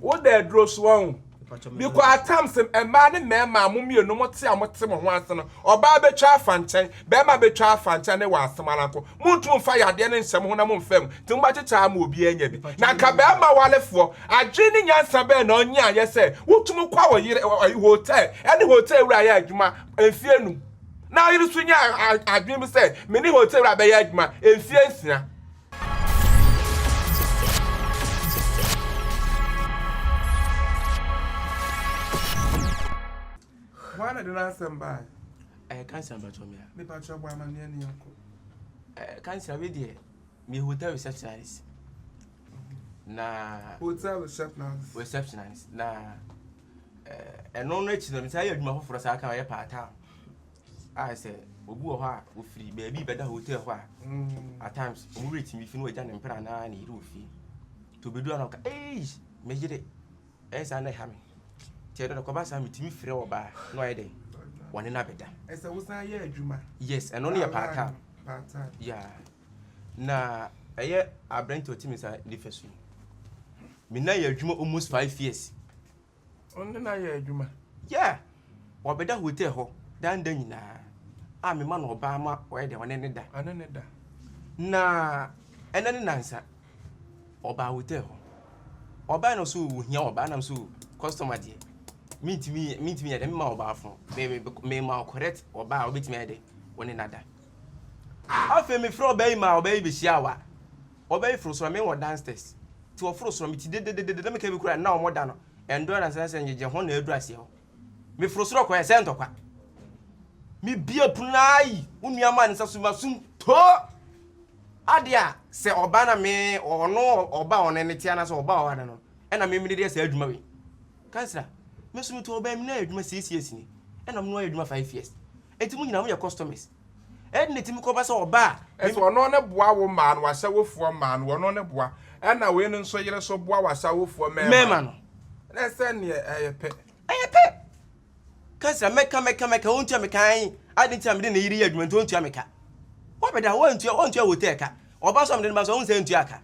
Wo da aduro so ɔn. Because at times mmaa ne mmarima a mo mmienu mo te a mo te mo ho ase no, ɔbaa bɛtwa afa nkyɛn, barima bɛtwa afa nkyɛn ne wɔ asɛm ara nko. Montum mfa yadeɛ no nhyɛ mo ho na momfa mu. Nti mobɛkyekyɛ ama obiara anya bi. Na nka barima warefoɔ, adwene ne nyansa bɛn na ɔnyaeɛ sɛ wotum kɔ wo yere hotel ɛne hotel wura yɛ adwuma mfie num. Na ɔyere nso nya adwene bi sɛ me ne hotel wura bɛyɛ adwuma mfie nsia. Hwan na de n'asɛm bae? Ɛyɛ kansa mpatsɔ mia. Mepatsɔ bɔ amaneɛ ne yɛnkɔ. Ɛɛ kansa bi deɛ mi hotel receptionist. Na. Hotel receptionist. Receptionist na ɛɛ ɛno no akyi no mesan yɛ adwuma foforɔ saa kan ɔyɛ part time. A sɛ obi wɔ hɔ a ofiri baabi bɛda hotel hɔ a mm. at times ɔmo werɛ tumi fi na wagya ne mpena anaa ne yere wɔ fie. Nti obedu ano ɔka eii me yere ɛyɛ saa na ɛha me. Nti ɛno no kɔba saa metumi frɛ ɔbaa na ɔyɛ dɛ wɔne no abɛda. Ɛsɛ wosan yɛ adwuma. Yes ɛno no yɛ part time. Part time. Yeah. Na ɛyɛ aberante ɔte me nsa nifa so yi. Me nan yɛ adwuma almost 5 years. Ɔne na yɛ adwuma. Yeah. Ɔbɛda hotel hɔ dan da nyinaa a mema no ɔbaa ma ɔyɛ dɛ ɔne ne da. Ɔne ne da. Na ɛnɛ ne nansa ɔbaa hotel hɔ. Ɔbaa no so ohia ɔbaa nam so customer deɛ mintimi yɛ dɛ mema ɔbaa fo me me me ma correct ɔbaa a ɔbɛtumi ayɛ dɛ ɔne nada. Afei mefrɛ ɔbaa yi ma ɔbaa yi bɛhyia wa. Ɔbaa yi foro soro me wɔ downstairs. Nti ɔforo soro me ti dededede na meka bi kura na ɔmo da no ɛndɔ na sɛ sɛ nyegye ho na aduru aseɛ hɔ. Meforo soro kɔɛ sɛ ntɔkwa. Mebie pono ayi wo nua maa ne nsa so ma sum too. Ade a sɛ ɔbaa na me ɔno ɔba ɔno ne te anaasɛ ɔba ɔha no ɛna me mede deɛ saa adwuma wei. Kansra, me nso metu ɔbaa mi na ayɛ adwuma 6 years ni ɛna mo no ayɛ adwuma 5 years. Enti mo nyinaa moyɛ customers. Ɛde ne timi kɔba sɛ ɔbaa. Ɛsɛ ɔno ne boa wo mmaa no wahyɛwofoɔ mmaa no ɔno ne boa ɛna wei no nso yere so boa wahyɛwofoɔ mmarima Mmarima no. Na ɛsɛ neɛ ɛyɛ pɛ. Ɛyɛ pɛ. Kansra mɛka mɛka mɛka ɔntua me kan ade nti a mede ne yere yɛ adwuma nti ɔntua me ka. Wabɛda hɔ ɔntua ɔntua hotel ka. Ɔba nso a mede ne ba nso ɔhu sɛ ntua ka.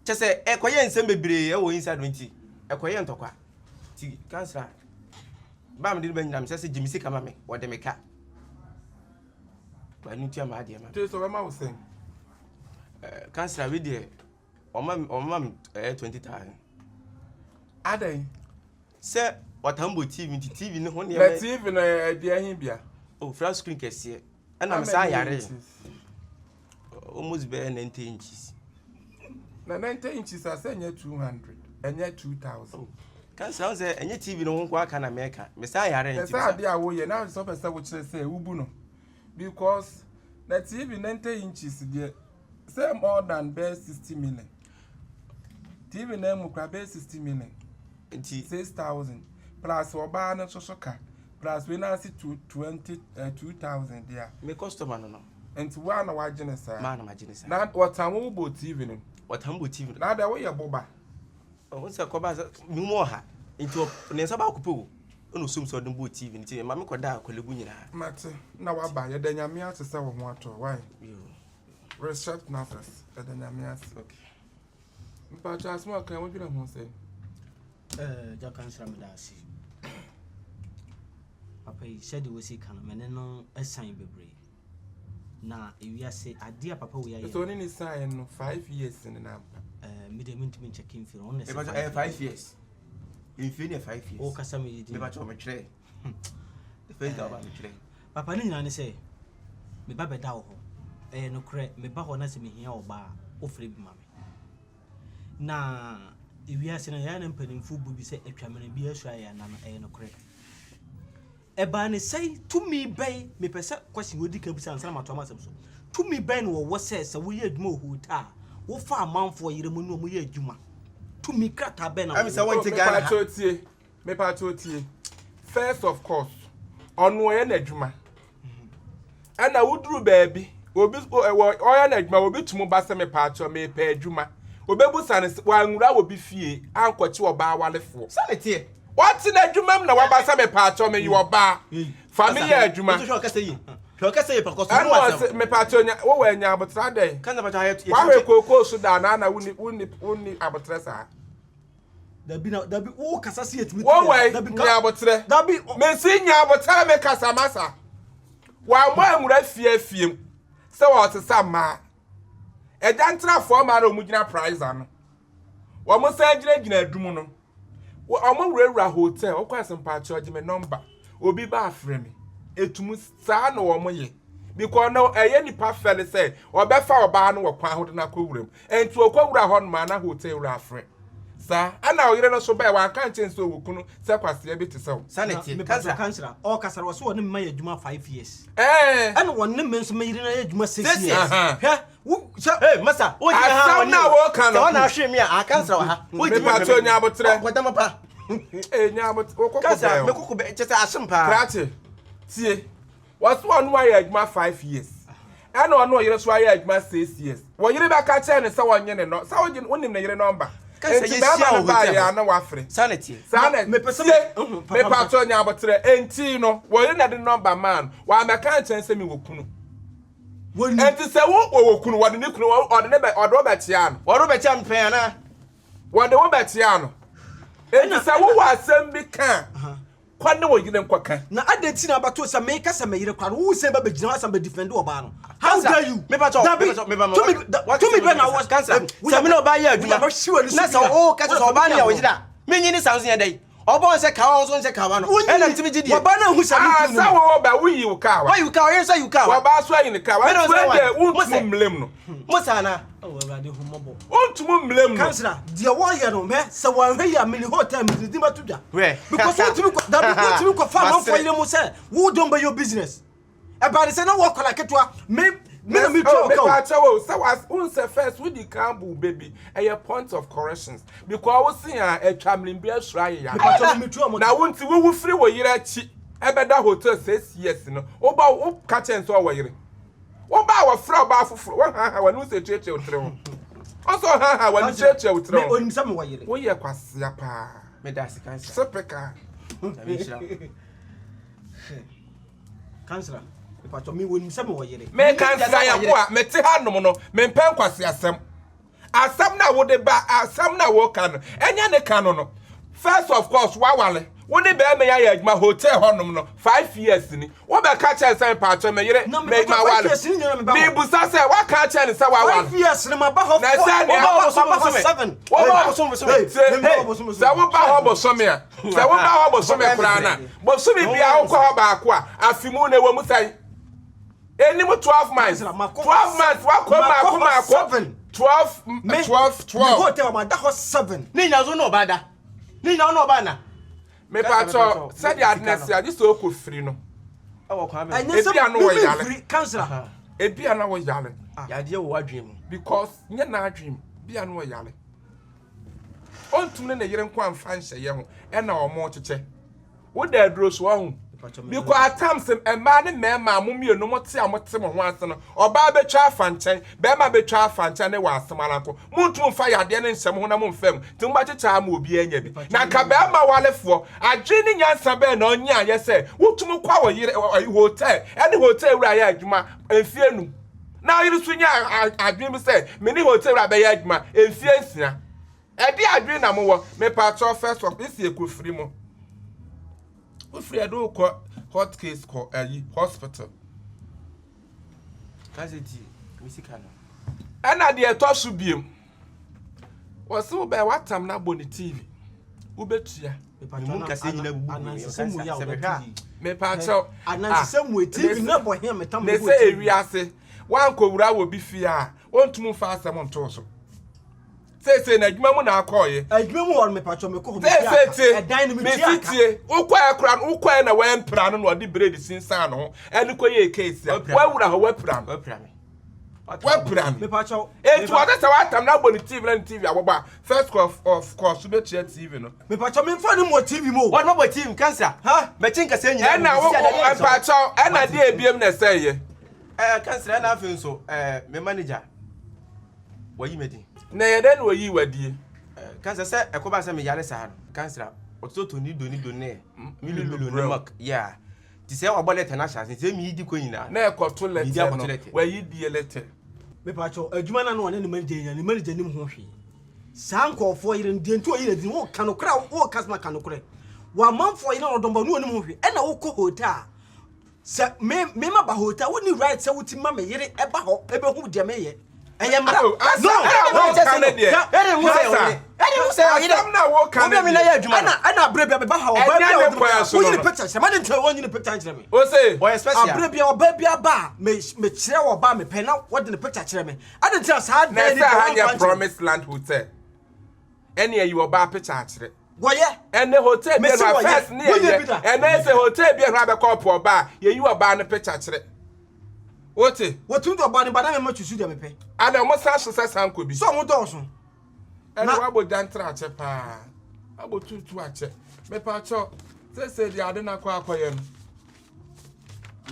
Kyɛ sɛ ɛkɔyɛ nsɛm bebree ɛwɔ inside nti ɛkɔyɛ ntɔkwa. Nti kansra ba mede ne ba nyinaa mesɛ sɛ gye me sika ma me wɔde me ka. Ba no ntua ma adeɛ ma me. Nti sɛ ɔbɛma wo sɛn? Kansra wei deɛ ɔma me ɛyɛ 20,000. Adɛn? Sɛ ɔtam bɔ TV nti TV ne ho nneɛma. Na TV no ɛdeɛ he bia? Oh, flat screen kɛseɛ. Ɛna me saa yare. Almost bɛyɛ 90 inches. Na 90 inches a sɛ ɛnyɛ 200, ɛnyɛ 2000. Oh. Kansa wo sɛ ɛnyɛ TV no ho nko aka na mɛka. Me saa yare nti. Sɛ adeɛ a woyɛ na sɛ wopɛ sɛ wokyerɛ sɛ wobu no because na TV 90 inches deɛ sɛ more than bɛyɛ 60 million. TV na mu kora bɛyɛ 60 million. Nti 6000 plus ɔbaa no nso so ka plus wei na ase two twenty 2000 deɛ. Me customer no. Nti wo na wagye ne saa. Maa na magye ne saa. Na wɔtan wo bɔ TV no. Wɔtan bɔ TV no. Na deɛ woyɛ boba. Ɔho sɛ kɔba sɛ me mu ɔha nti ne nsa baako pɛ o ɛna osom sɛ ɔde bɔ TV no nti ma me kɔda akɔlebu nyinaa. Mate na waba yɛda Nyame ase sɛ wo ho atɔ why respect nurses yɛda Nyame ase. Okay. Mpakyɛ asɛm a ɔka wodwene ho sɛ. Gya kansra meda ase. Papa yi sɛdeɛ wɔsi ka no mene no san bebree. Na ewiase adeɛ a papa wei ayɛ. Sɛ ɔne ne san no 5 years ne nampa. Mi de mentumi nkyɛke mfiri ɔno na ɛsɛ 5 years. Mfie ne 5 years. Wokasa me yi din. Mepakyɛ metwerɛ. The first day ɔba metwerɛ. Papa ne nyinaa ne sɛ meba bɛda wɔ hɔ. Ɛyɛ nokorɛ meba hɔ na sɛ mehia ɔbaa a wofrɛ bi ma me. Na ewiase no yɛa na mpanimfoɔ bu bi sɛ atwamena bi asu ayɛ ana no ɛyɛ nokorɛ. Ɛbaa ne sɛn tumi bɛn mepɛ sɛ question wɔdi kan bisa ansa na matoa m'asɛm so. Tumi bɛn na wɔwɔ sɛ sɛ woyɛ adwuma wɔ hotel a wofa amanfoɔ yere mu ne wɔn yɛ adwuma. Tumi krataa bɛn na wɔwɔ. Sɛ wɔnte Ghana ha. Mepakyɛ tie mepakyɛ tie first of course ɔno ɔyɛ n'adwuma ɛna woduru baabi obi wɔ ɔyɛ n'adwuma obi tum ba sɛ mepakyɛ mepɛ adwuma obebusa ne sɛ wanwura wɔ bi fie ankɔkye ɔbaa walefoɔ. Sɛ ne teɛ. Wɔte n'adwuma mu na waba sɛ mepakyɛ meyɛ ɔbaa fa me yɛ adwuma. Hwɛ ɔkasa yi hwɛ ɔkasa yi pɔkɔ so ɛna ɔse mepakyɛ nya wowɔ anya abotra dɛn Kansa pakyɛ ayɛ wahwɛ kookoo so da anaa na wonni wonni wonni abotrɛ saa. Dabi na dabi wo kasa si etimi. Wɔn wɔ nya abotrɛ. Dabi. Mesi nya abotrɛ me kasa masa. Wɔn mo anwura fie fie mu sɛ wɔsesa mmaa. Ɛgya ntrafoɔ mmaa na wɔn gyina prize ano. Wɔn san gyinagyina adum no. Wɔn wurawura hotel. Wɔkɔ asɛ mpakyɛ ɔgye me nɔmba. Obi ba afrɛ me. Etum saa na wɔn yɛ. Because no ɛyɛ nipa fɛle sɛ ɔbɛfa ɔbaa no wɔ kwan ho de no akɔ wuram. Nti ɔkɔ wura hɔ nom a na hotel wura afrɛ. Saa. Ɛna ɔyere no so bɛɛ wanka nkyɛn sɛ ɔwɔ kunu sɛ kwasea bi te sɛ wo. Saa na ɛteɛ. Kansra. Kansra. Ɔkasa no ɔsɛ ɔne me ma yɛ adwuma 5 years. Ɛɛ. Ɛna ɔne me nso me yere no ayɛ adwuma 6 Six years. years. Hwɛ wo sɛ. Hey, masa, wo gyina ha. Asɛm na wɔka no. Sɛ ɔna ahwe me a, a kansra wɔ ha. Wo gyina Mepa kyɛw nya abotrɛ. Kɔdam pa. Ee nya abotrɛ. Wo koko Kansra, bɛn me o. koko bɛ kyɛ sɛ ahyem paa. Krakye. Tie. Wɔso ɔno ayɛ adwuma 5 years. Ɛna ɔno ɔyere so ayɛ adwuma 6 years. Wɔyere bɛka kyerɛ ne sɛ wɔnye ne nɔ. Sɛ wogye wonim ne yere nɔmba. Kansa Enti yɛhyia bɛrima wɔ no hotel baeɛ a hɔ. na wafrɛ. Saa na ɛteɛ. Saa na Mepɛ sɛ tie. papa, Mepa kyɛw nya abotrɛ. Enti no wɔyere na de nɔmba maa no. Wɔamɛka nkyɛn sɛ mewɔ kunu. Wɔnim. Enti sɛ wo wɔwɔ kunu wɔde ne kunu ɔde ne bɛ ɔde wo bɛkyea no. Wɔde bɛkyɛ me pɛn anaa? Wɔde wo bɛkyea no. Enti sɛ wowɔ asɛm bi ka a kɔ ne wo yere nkɔka. Na adɛn nti na abɛto sɛ meka sɛ me yere kora no wo sɛ ba bɛgyina hɔ asan bɛdefend ɔbaa no? How Kansa, dare you? mepa kyɛw, Dabi, mepa kyɛw, meba ma- tumi da- tumi bɛ na wɔ Kansa, sɛ me na ɔbaa yɛ adwuma na sɛ o ka kyerɛ sɛ ɔbaa ne yɛ ɔyere a menyi ne saa nso yɛ dɛn ɔbɔ nsɛ kawa nso nhyɛ kawa no ɛna ntumi gye die Wɔba no ahu sɛ me Ah, kunu sɛ no. wowɔ ba woyi wo kaa wa. wayi wo kawa ɔyere nso ayi wo kawa Wɔbaa so ayi ne kaa wa. Mene Nti wo sɛ wei deɛ wa. wontumi Mo sɛ. mmlem no. mo saa na Oh, Awurade hu mmɔbɔ. Wontumi mmlem no. Kansra, deɛ wɔyɛ no mɛ sɛ wɔanhwɛ yi a mene hotel mede din bɛto dwa. Hwɛ. Because wontumi kɔ dabi wontumi kɔfa amanfoɔ Masere. yere mu sɛ wo don bɛyɛ business. Ɛbaa ne sɛ na wɔkɔla ketewa me me na metua Oh, wo ka o. mepa kyɛw o sɛ wa wohu sɛ first wodi kan bu baby ɛyɛ point of corrections because wo se a atwa mmerɛ bi asuro ayɛ Mepa kyɛw metua mo na ka. wo nti wowu firi wo yere akyi ɛbɛda hotel 6 years no woba wo ka kyɛn sɛ ɔwɔ yere woba a wɔfrɛ ɔbaa foforɔ wohaha w'ani sɛ tuatua wo tiri ho ɔsɛ ɔhaha w'ani tuatua wo tiri Me ho onim sɛ mewɔ yere. Woyɛ kwasea paa. Meda ase, kansa. Sepeka. Nyame nhyira wo. Kansra, mepa kyɛw me onim sɛ mewɔ yere. Meka nsra yɛ bo a mete ha nom no mempɛ nkwase asɛm. Asɛm na wode ba, asɛm na woka no ɛnyɛ ne ka no. First of course, wawale wo ne bɛrima yi ayɛ adwuma hotel hɔnom no 5 years ni. Wobɛka kyerɛ sɛ mpaakyɛ me yere Na me mepa kyɛw ma five wale. years ni nyina meba hɔ. Mebusa sɛ waka kyerɛ ne sɛ wawale. 5 years ni maba hɔ Na four. sɛ nea- Maba Bosom, hɔ bosome. seven. Wɔba bosom, bosome. Hey, Tie, meba hɔ bosom, bosome. sɛ woba hɔ bosome a, sɛ woba hɔ bosome koraa na bosome bia wokɔ hɔ baako a afe mu na ɛwɔ mu sɛn enim 12 months. Kansra, makɔ hɔ 12 months wakɔ makɔ maako hɔ maako seven. 12 Me 12 me 12. hotel mada hɔ seven. Ne nyina so na ɔbaa da ne nyina na ɔbaa na Mepatɔ sɛdeɛ ade na si agye sɛ ɔkɔ firi no. Ɛwɔ kwan bɛ Ɛnyɛ sɛ Ebi a no me wɔ yare. mfiri kansra. Ebi a na wɔ yare. Yadeɛ wɔ w'adwene mu. Because nyɛ n'adwene bi a na wɔ yare ɔntum ne ne yere nko amfa nhyɛyɛ ho ɛna ɔmo kyekyɛ woda aduro so ɔho because at times mmaa ne mmarima a mo mmienu mo te a mo te mo ho ase no ɔbaa bɛtwa afa nkyɛn bɛrima bɛtwa afa nkyɛn ne wɔ asɛm ara nko. Montum mfa yadeɛ ne nhyɛ mo ho na momfa mu nti mobɛkyekyɛ ama obi anya bi. Na nka bɛrima walefoɔ adwene ne nyansa bɛɛ na ɔnyɛ ayɛ sɛ wotum kɔ wɔ yere hotel ɛne hotel wura yɛ adwuma mfie 5 na ɔyere so nya adwene bi sɛ me ne hotel wura bɛyɛ adwuma mfie 6. Ɛde adwene na mowɔ. Mepatɔ first of esi ekofiri mu wofiri ɛde wokɔ hot case kɔ ɛyi hospital. Kansa ti me sika no. Ɛna deɛ ɛtɔ so biem wɔsi wo bɛyɛ watam na abɔ ne TV wobɛtua. Mu nkasa nyina bubu gu me. Anansesɛ mu yi a Sɛ mehwɛ wobɛto a- yi. Mepatɔ Anansesɛ mu TV na bɔ hɛn metam. Ne sɛ ewiase wankɔwura wɔ bi fie a wɔntumi mfa asɛm nto so. Seesei na adwuma mu na akɔɔyɛ. Adwuma mu hɔ no mepatɔ mekɔ hɔ Seesei tie. ɛdan no metua mesi aka. Tie, wokɔɛ kora no wokɔɛ na wampira no na ɔde bread sinsan no ho ɛde kɔyɛ case a Wapira. wawura hɔ wapira no. Wapira me. Wapira no. Mepatɔ. Eti wɔde sɛ watam na abɔ ne TV na ne TV abɔbɔ a first of course wobɛtua TV no. Mepatɔ memfa ne mmɔ TV mu o. Wɔde mabɔ TV kansa. Ha? Mɛkyi nkasa nyina Ɛna wo mpakyɛw ɛna deɛ ebiem na ɛsɛ yɛ. Kansa ɛna afei nso me manager wɔyi me din. Na yɛ dɛ na oyi wadie? Kansa sɛ ɛkɔba sɛ meyare saa no kansa ɔtoto ni do ni do ne milo milo ne mak yeah ti sɛ wabɔ letter no ahyɛ ase sɛ meyi di kɔ nyinaa. Na ɛkɔto Medi letter akɔto no letter. wayi die letter. Mepatɔ adwuma no na ɔne ne manager nya ne manager nim ho hwee. Saa nkurɔfoɔ yere no, deɛ nti ɔyi n'adi no, woka nokorɛ a woka sɛ ka nokorɛ. W'amanfoɔ yere na ɔdɔm ba no wɔnim ho hwee. Ɛna wokɔ hotel a, sɛ me me ma ba hotel, wonni right sɛ wotumi ma me yere ɛba hɔ ɛbɛhu deɛ meyɛ. Ɛyɛ mmara. Oh, asɛm No, na woka no deɛ. Ɛde hu sɛ ɔyere. Ɛde hu sɛ ɔyere. Asɛm na woka no Obi a mi na deɛ. yɛ adwuma no. Ɛna ɛna abere bi a meba ha ɔbaa Ɛnyɛ bi a ne ɔde kwan so woyi no ne no. picture kyerɛ me. Ade nti wɔnyi ne picture nkyerɛ me. O se. Ɔyɛ special. Abere bi a ɔbaa bi aba a me mekyerɛ wɔ ɔbaa mepɛ na wɔde ne picture kyerɛ me. Ade nti na saa Na dan ɛsɛ ni ha deɛ wɔmfa nyɛ nkyerɛ me. Promised Land Hotel. Ɛne ayi ɔbaa picture akyerɛ. Wɔyɛ. Ɛnɛ hotel bi Mesi ɛhɔ a wɔyɛ. first ne Wonyɛ yɛyɛ. bi da. Ɛnɛ sɛ hotel bi ɛhɔ a bɛkɔ ɔpo ɔbaa yɛyi ɔbaa no picture kyerɛ. Wote? Wɔtumi de ɔbaa no ba na mema tusu deɛ mepɛ. Ana ɔmo san hyehyɛ sanko bi. Sɛ ɔmo dɔɔso. Ɛna Na- wabɔ gyantra akyɛ paa. Wabɔ tutu akyɛ. Mepa kyɛw. Sese deɛ ade no akɔ akɔyɛ no.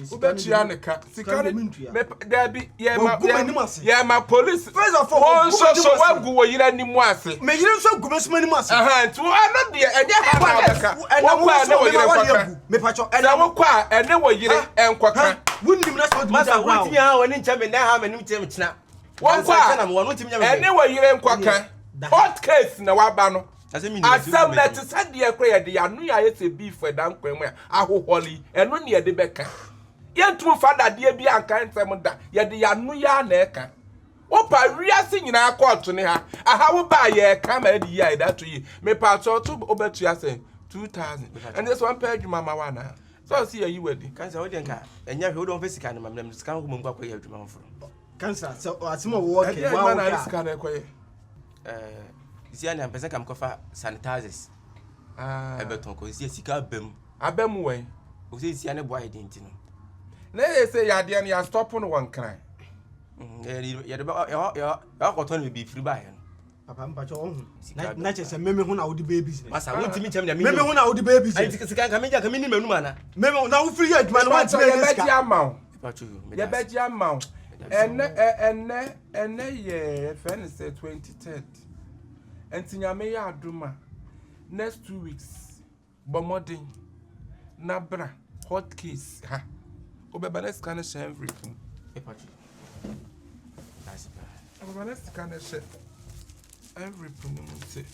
Wobɛtua ne ka. Sika no no mentua. Dabi yɛma Wagu m'anim ase. yɛma police. First of all, Wɔn wagu nso m'anim so ase. wagu wɔ yere anim ase. Me yere nso agu me nso m'anim ase. Ɛhɛn nti ɛno deɛ ɛnyɛ ha na wobɛka. Ɛna Wokɔ wo a nso ɛne wɔ mema yere wale nkɔka. agu. Mepakyɛw Sɛ ɛna wokɔ a ɛne wɔ yere nkɔka. Wonim na sɛ wotumi Masa da hɔ wotumi a. ha wɔn nkyɛn mi na ha m'anim kyerɛ mi kyena. Wokɔ a ɛne wɔ yere nkɔka. Hot case na waba no. Asɛm na ɛte sɛ deɛ kora yɛde yɛano yɛ ayɛ sɛ beef ɛda nkwan mu a ahohɔle yi ɛno ne yɛde bɛka. Yɛntum fa dadeɛ bi anka nsɛm da yɛde yɛano yɛ a na ɛka. Wopa wiase nyinaa kɔɔto ne ha. Aha wo ba yɛka ma ɛde yi a yɛde ato yi. Mepa atɔ to wobɛtua sɛ 2000. Ɛnde sɛ wɔmpɛ adwuma ma wo anaa? Sɛ ɔsi yɛyi wadi. Kansa wo deɛ nka ɛnyɛ hwɛ wo de wɔn fɛ sika no ma mi na sika no kɔ mu nkɔ akɔyɛ adwuma foforɔ. Kansa sɛ asɛm a wɔwɔ Ɛdeɛ kɛ adwuma wa na wo ade sika no ɛkɔyɛ. Ɛɛ sisi a nea mpɛ sɛ nka mekɔfa sanitizers Ah. ɛbɛtɔn kɔ sisi sika aba mu. Aba mu wɛn. O sɛ sika ne boa yɛ den ti no. Na yɛ sɛ yadeɛ no yɛastɔpo no wɔ Nkran. Yɛde bɛ yɛ yɛ akɔtɔ no beebi firi baayɛ no. Papa mpakyɛw ɔho. Sika Na bɛ na kyerɛ sɛ meme ho na wode bɛyɛ business. Masa wontumi nkyɛm deɛ Meme ho na wode bɛyɛ business. Ayi sika nka megya nka menni m'anum ana. Meme na wofiri yɛ adwuma no woantumi anyɛ Yɛbɛgye sika. ama wo. Mepakyɛw yo, meda ase. Yɛbɛgye ama wo. Ɛnɛ ɛnɛ ɛnɛ yɛ yɛfrɛ no sɛ 23rd. Nti Nyame yɛ adom a next 2 weeks bɔ mmɔden na bra hot case ha. Wobɛba na sika no hyɛ envelope mu. Mepakyɛw. Meda ase paa. Wobɛba na sika no hyɛ envelope no mu nti.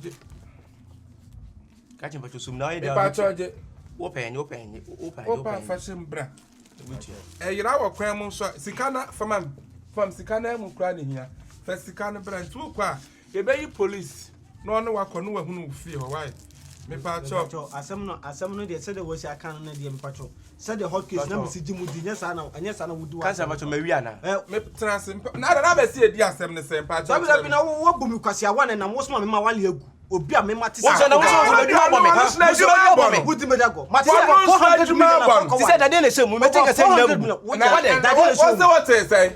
Gye. Ka kyerɛ mepakyɛw sum na ɔyɛ deɛ Mepakyɛw gye. wopɛ nye wopɛ nye wopɛ nye Wopɛ wopɛ afa nye. hyɛ mu bra. Wotua. Ɛyera wɔ kwan mu nso a sika na fama fam sika na mu kura ne hia fa sika no bra. Nti wokɔ a yɛbɛyi police na ɔne wakɔ ne wahunu wo fie hɔ wae. Mepakyɛw. Mepakyɛw asɛm no deɛ sɛdeɛ wɔasi aka no no deɛ mepakyɛw sɛdeɛ hot case na mesi gye mu di nyɛ saa na ɛnyɛ saa na wodi wɔ Kansa mepakyɛw mawi ana. Ɛ metena ase na ada na bɛsi edi asɛm ne sɛ mpakyɛw. dabi dabi na wo wabu mi kwasi awa ne nam wo soma me ma wale agu obi a me ma te Wo sɛ na wo sɛ wo sɛ adwuma bɔ me. Ɔno nso na adwuma bɔ no. Wodi me dago ma te Wɔn sɛ nso 400 adwuma million bɔ no. na Ti sɛ dadeɛ na ɛhyɛ mu mɛte nka sɛ nyina bubu. Na Wadɛn? dadeɛ na ɛhyɛ Wɔn mu. sɛ wɔte sɛn.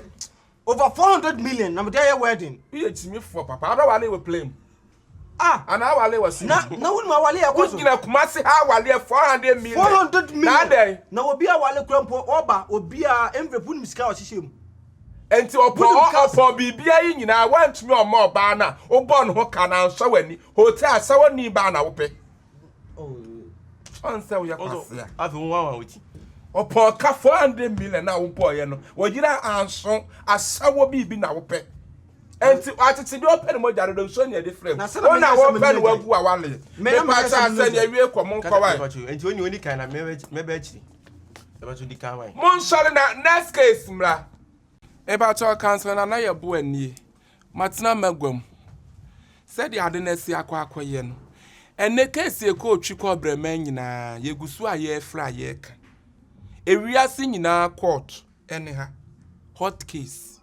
Over 400 million na me de ayɛ wedding. Woyɛ kyimifoɔ papa adɔ wale wɔ plane Ah, anaa awale wɔ si. Na wo ma wale yɛ kɔ so. Wogyina Kumase ha awale 400 million. 400 million. Na adɛn? Na obi a wale kura mpo ɔba obi a envelope nim sika a ɔhyehyɛ mu. Nti ɔpɔ Wonim ka- ɔpɔ biribia yi nyinaa woantumi ɔma ɔbaa no a wobɔ ne ho ka na ansɔ w'ani hotel sɛ wɔni baa na wopɛ. Oh. Ɔnsɛ woyɛ kwasea. Afei wo wanwa wo ti. Ɔpɔ ka 400 million na wobɔɔyɛ no wɔgyina anso asawɔ biribi na wopɛ. Nti akyekyedeɛ ɔpɛ ne mogya dodo nsuo ne yɛde frɛ Na mu. sɛ na Wɔn a menya sɛ wɔpɛ no menya wagu awale. Me na Mepa menya kyɛ sɛ asɛ menya ne awie kɔ mo nkɔ wae. Mepakyɛw nti oni oni kan na mɛbɛ akyiri. Mepakyɛw di kan wae. Monsɔre na next case mmra. Mepakyɛw councillor Nana yɛ bo anie. Matena magua mu. Sɛdeɛ ade no asi akɔ akɔyɛ no. Ɛnɛ case ɛkɔ otwi kɔ brɛman nyinaa yɛgu so a yɛrefrɛ a yɛreka. Ewiase nyinaa court ɛne ha. Hot case.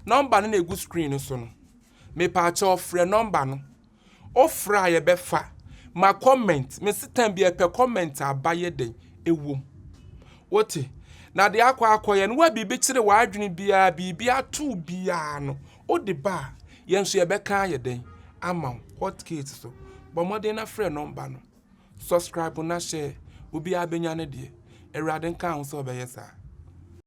Number no na egu screen no so no. Mepakyɛw frɛ number no. Wofrɛ a yɛbɛfa. Ma comment. Mesi time bi ɛpɛ comment aba yɛ den ɛwom. Wote? Na deɛ akɔ akɔyɛ no wa biribi kyerɛ w'adwene biara biribi ato biara no wode ba a yɛn nso yɛbɛka ayɛ den ama wo hot case so. Bɔ mmɔden na frɛ number no. Subscribe na share. Obiara bɛnya ne deɛ. Awurade nka ho sɛ ɔbɛyɛ saa.